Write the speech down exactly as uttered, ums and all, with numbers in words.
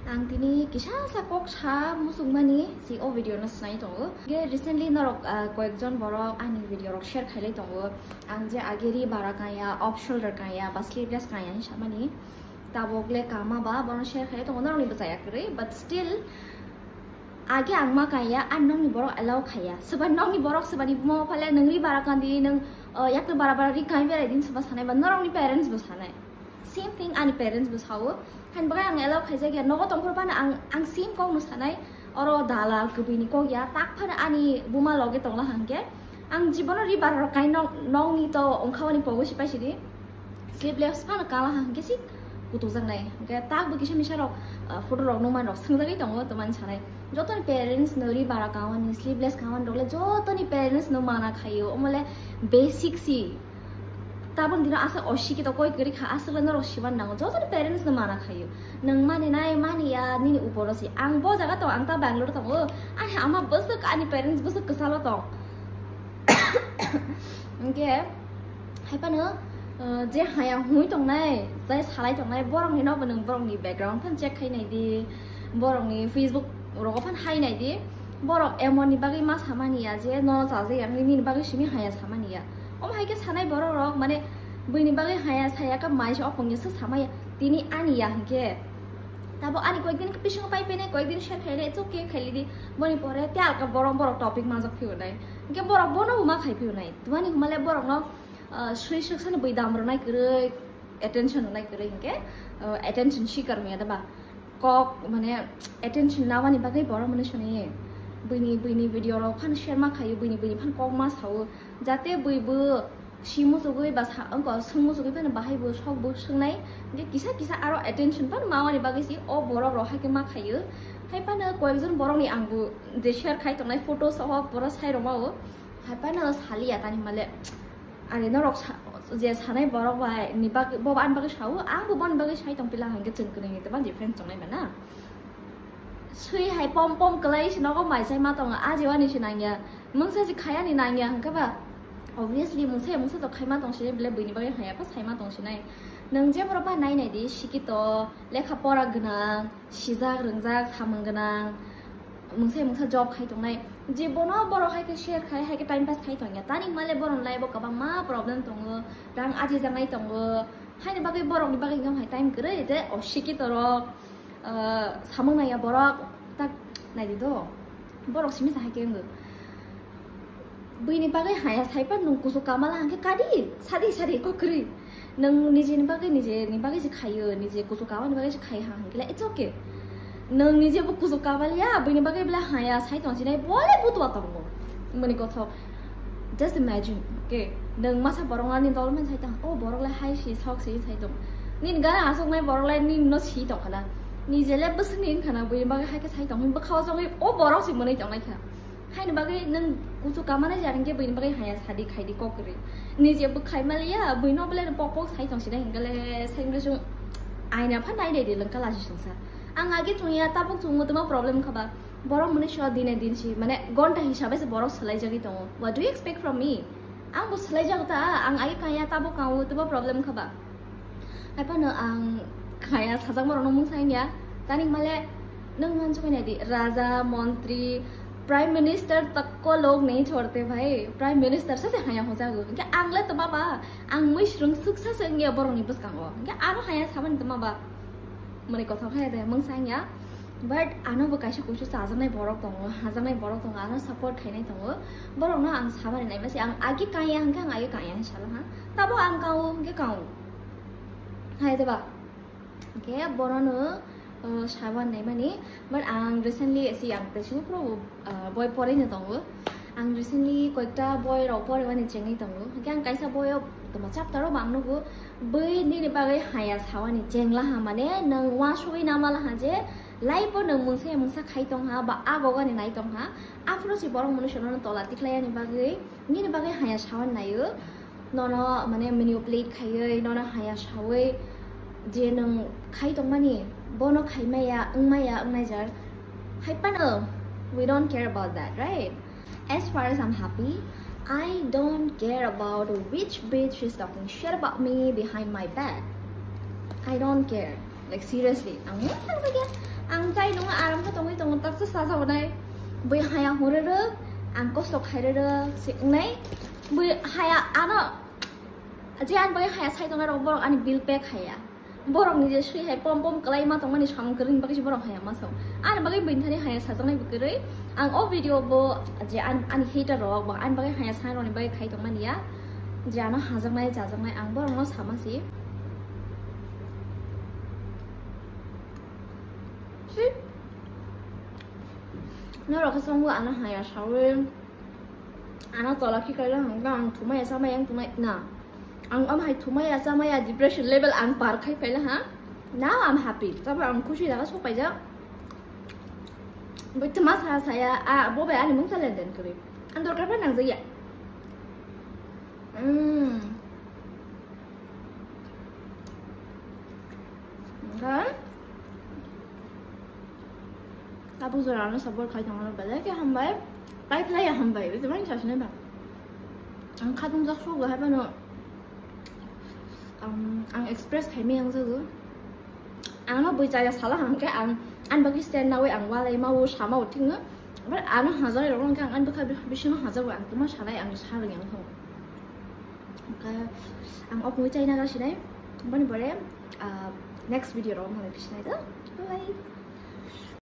Ang tini kisa sa kok sa muchungmani si o video no snai tongo. Ge recently norok, ah, koyekjon borok ani video rok share khailai tongo. Ang je age ri bara kaya, off shoulder kaya, ba sleeveless kaya hinwi samani. Tabok le kama ba bono share khailai tongo, norokni bwchaya kwrwi, but still age ang ma kaya, ani nokni borok allow khaya. Soba nokni borok sobani buma phale nwng ri bara kandi, nwng, ah, yakni bara bara ri kai berai din soba sanai ba norokni parents bo sanai. Same thing ani parents bo sao. Hain bagai ang allow khaijak ya, nogo tongphuru phano ang, ang same kok no sanai. Oro dalal kwbwi ni kok ya, tak phano ani buma loge tongla hangke. Ang jibono ri bara rok kai nok, nokni to ongkhawani pogo si paisidi. Sleeveless phano kala hangke si kutukjaknai. Hingke tak bo kisa misa rok, ah, photo rok nukman rok swngjagwi tongo, tomani sanai. Jotoni parents no ri bara kawani, sleeveless kawani rok le jotoni parents no mana khaio, omo le basic si. Tabon dino asa oshiki to koi kwrwi kha, aswk le norok siman nango. Jotoni parents no mana khaio. Nwng mani nai, mani ya, nini uporo si. Ang bo jaga tong, ang ta Bangalore tongo. Ani ama bwswk, ani parents bwswk kwchalo tong. Hingke, hai phano, uh, je haya hwnwi tongnai, je salai tongnai, borokni nobo nwng borokni background phano check khai nai di, borokni Facebook rogo phano hai nai di. Borok emoni bagwi ma samani ya je no chajakya wngwi nini bagwi simi haya samani ya. Omo hai khe sanai borok rok, mane, buini bagwi haya saya khe mai se opong ya se samaya, tini ani ya hinkhe. Tabo ani koyekdin bisingo pai pene, koyekdin share khaile, it's okay, khaile di. Boni pore te alka borok, borok topic majak phiyo nai. Hinkhe borok bono bo ma khai phiyo nai. Twmani hwnmale borok no, ah, sui suk sani bui dam rwnai kwrwi, attention rwnai kwrwi hinkhe, ah, attention seeker wngya da ba. Kok, mane, attention nabani bagwi borok mane suni buini, buini video rok phano share ma khaio, buini, buini phano kok ma sao, jate bui bo si muchugwi ba sa, wngkha swng muchugwi phano bahai bo sok bo swngnai, je kisa kisa aro attention phano mawani bagwi si o borok rok hai khe ma khaio. Hai phano koyekjon borok ni ang bo je share khai tongnai photo sohok borok sai rok ma o, hai phano saliya tani male. Ani norok sa-, je sanai borok bai ni bag-, bo ani bagwi sao, ang bo boni bagwi sai tong pila hwnkhe chwng kwnwi ni tei difference tongnai ba na. Sui hai pom pom kwlai se nogo mai sai ma tongo, a je wani se nangya, mungsa se khaya ni nangya hwnkhe ba, obviously mungsa ya mungsa to khai ma tong sinai, bele buini bagwi haya pha sai ma tong sinai. Nwng je borok ba nai nai di, sikito, lekha pora gwnang, sijak rwngjak samung gwnang, mungsa mungsa job khai tongnai, je bono borok hai khe share khai, hai khe time pass khai tongya, tani male borok life o kwbangma problem tongo, rang ajijaknai tongo, haini bagwi borokni bagwi wng hai time kwrwi je o sikito rok, ah, samung naiya borok tak naidi do, borok simi sa hai khe wngo. Buini bagwi haya saipan nwng kuchuk kamala hwnkhe kadi, sadi sadi kok kwrwi. Nwng nijeni bagwi, nijeni bagwi se khaio, nije kuchuk kamani bagwi se khai ha hwnkhe it's okay. Nwng nije bo kuchuk kamaliya, buini bagwi bwle haya sai tong sinai, bole butua tongo. Mani kothok. Just imagine, okay? Nwng masa borok ani dol man sai tong, o borok le hai si, sok si sai tong. Nini gana aswk nai borok le nini no si tong khana. Nije le bwswk ni wngkha na, buini bagwi hai khe sai tong, bwkha o jogwi o borok se mwnwi tong nai kha. Haini bagwi nwng kuchuk kamani jani khe buini bagwi haya sadi khaidi kok kwrwi. Nije bwkhai maliya, buino bwle pok pok sai tong sinai hwnkhe le, sai hwnkhe chwng aina pha nai de de lwngkha lachi songsa. Ang age chwngya tabuk chwngmo twma problem kha ba. Borok mwnwi so dine din si, mane gonta hisabe se borok swlai jagwi tongo. What do you expect from me? Ang bo swlai jago ta, ang age kanya tabuk kango twma problem kha ba. Hai phano ang khaya sajak borokno mungsa wngya. Tani male nwng mansukha nai di, raja, montri, prime minister tak ko log nahi chhodte bhai, prime minister sa se haya hojago. Hingke ang le to baba, ang mui srwng suksa se wngya borokni bwskango. Hingke ano haya samani to baba. Mani kothok hai de mungsa wngya. But ano bo kaisa kuisu chajaknai borok tongo, hajaknai borok tongo, ano support khainai tongo. Borokno ang samani naima se ang agi kaya hingke ang agi kaya hin salo ha. Tabo ang kao hingke kao. Hai de ba. Hingke bonono, uh, saban naimani, but ang recently si ang tei sini pro, uh, boi poraino tongo. Ang recently koikta boi rok porimani chengwi tongo. Hingke ang kaisa boio toma chapter o bo ang nugo, bui nini bagwi haya sawani chengla ha, mane nwng uansugwi namala ha je life o nwng mungsa ya mungsa khai tong ha ba agogani nai tong ha. Aphuru si borok mwnwi sono tola tikhlai yani bagwi, nini bagwi haya sawan naio. Nono mane manipulate khaiwi, nono haya sawi je nwng khai tongmani, bono khaimaya, wngmaya, wngnai jar. Hai phano, we don't care about that, right? As far as I'm happy, I don't care about which bitch is talking shit about me behind my back. I don't care. Like, seriously, ang mungsa sakya, ang Ai, nung aram khe tongwi tongo, tak se sajao nai. Bui haya hore rw, ang kosto khai rw rw, se wngnai. Bui haya ano, je ani bagwi haya sai tongnai rok, borok ani bill pay khaya. Borok ni je sui hai pom pom kwlai ma tongmani samung kwrwini bagwi se borok haya ma sao. Ani bagwi bini thani haya sajaknai bo kwrwi. Ang o video bo je ani, ani hater rok ba ani bagwi haya sanai rokni bagwi khai tongmani ya. Je ano hajaknai, chajaknai, ang borokno sama si. Si. Norok khe chwngbo ano haya sawi, ano tola khiklaila hwnkhe ang thumaya chamaya wng tongnai na. Ang omo hai thumaya chamaya depression level ang par khai phaila ha. Now I'm happy. Tabuk ang khusi jaga sok paijak. Bo tma sa saya, a, bo bai ani mungsa lenden kwrwi. Ang dorkar bai nangjakya. Mm. Hwnkhe tabuk jora ano support khai tongmani belai khe hambai, pai phlai ya hambai, tei mani sasini ba. Ang khatung jak sugo hai phano, ang, ang express khai maya wng jago. Ang no bui chaya sala hwnkhe ang ani bagwi stand nawi ang walai mao sama o thikno. But ano hajaknai rok hwnkhe ang ani bwkha bisingo hajago, ang tma sanai ang sa rwngya wngkha. Hwnkhe ang o pungwi chaina gasinai. Boni pore, ah, next video rok nang bisinai do. Bye.